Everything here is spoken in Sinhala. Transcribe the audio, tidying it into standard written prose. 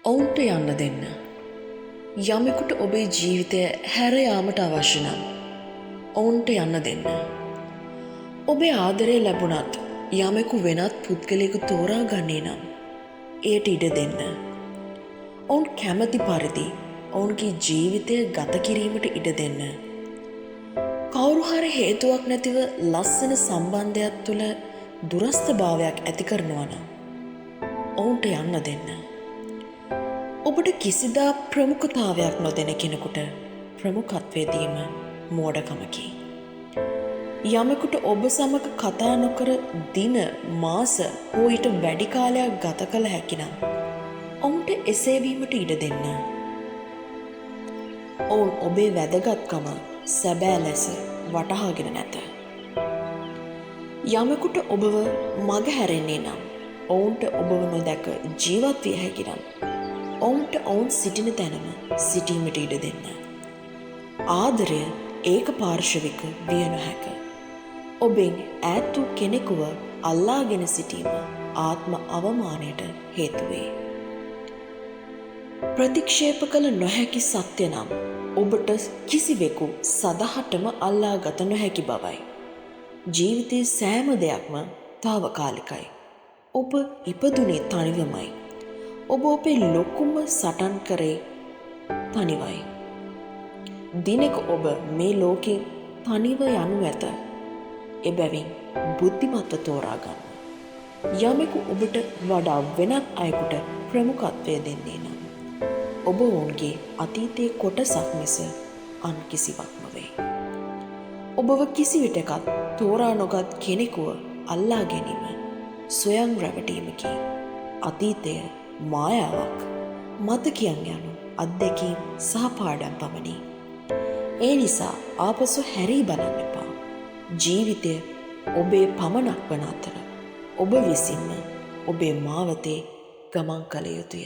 ඔවුන්ට යන්න දෙන්න. යමෙකුට ඔබේ ජීවිතය හැර යාමට අවශ්‍ය නම් ඔවුන්ට යන්න දෙන්න. ඔබේ ආදරය ලැබුණත් යමෙකු වෙනත් පුද්ගලයෙකු තෝරා ගන්නේ නම් එයට ඉඩ දෙන්න. ඔවුන් කැමති පරිදි ඔවුන්ගේ ජීවිතය ගත කිරීමට ඉඩ දෙන්න. කවුරු හරි හේතුවක් නැතිව ලස්සන සම්බන්ධයක් තුළ දුරස්ථභාවයක් ඇති කරනවා නම් ඔවුන්ට යන්න දෙන්න. ඔබට කිසිදා ප්‍රමුඛතාවයක් නොදෙන කෙනෙකුට ප්‍රමුඛත්වය දීම මෝඩකමකි. යමෙකුට ඔබ සමග කතා නොකර දින, මාස හෝ ඊට වැඩි කාලයක් ගත කළ හැකි නම් ඔවුන්ට එසේ වීමට ඉඩ දෙන්න. ඔවුන් ඔබේ වැදගත්කම සැබෑ ලෙස වටහාගෙන නැත. යමෙකුට ඔබව මග හැරෙන්නේ නම්, ඔවුන්ට ඔබව නොදැක ජීවත් විය හැකි නම් ඔවුන්ට ඔවුන් සිටින තැනම සිටීමට ඉඩ දෙන්න. ආදරය ඒක පාර්ශවික විය නොහැක. ඔබෙන් ඈත් වූ කෙනෙකුව අල්ලාගෙන සිටීම ආත්ම අවමානයට හේතු වේ. ප්‍රතික්ෂේප කළ නොහැකි සත්‍ය නම් ඔබට කිසිවෙකු සදහටම අල්ලාගත නොහැකි බවයි. ජීවිතයේ සෑම දෙයක්ම තාවකාලිකයි. ඔබ ඉපදුනේ තනිවමයි. ඔබ ඔබේ ලොකුම සටන් කරේ තනිවයි. දිනක ඔබ මේ ලෝකෙන් තනිව යනු ඇත. එබැවින් බුද්ධිමත්ව තෝරා ගන්න. යමෙකු ඔබට වඩා වෙනත් අයෙකුට ප්‍රමුඛත්වය දෙන්නේ නම් ඔබ ඔවුන්ගේ අතීතයේ කොටසක් මිස අන් කිසිවක් නොවේ. ඔබව කිසිවිටකත් තෝරා නොගත් කෙනෙකුව අල්ලා ගැනීම ස්වයං රැවටීමකි. අතීතය මායාවක්, මතකයන් යනු අත්දැකීම් සහ පාඩම් පමණි. ඒ නිසා ආපසු හැරී බලන්න එපා. ජීවිතය ඔබේ පමණක් වන අතර ඔබ විසින්ම ඔබේ මාවතේ ගමන් කළ යුතුය.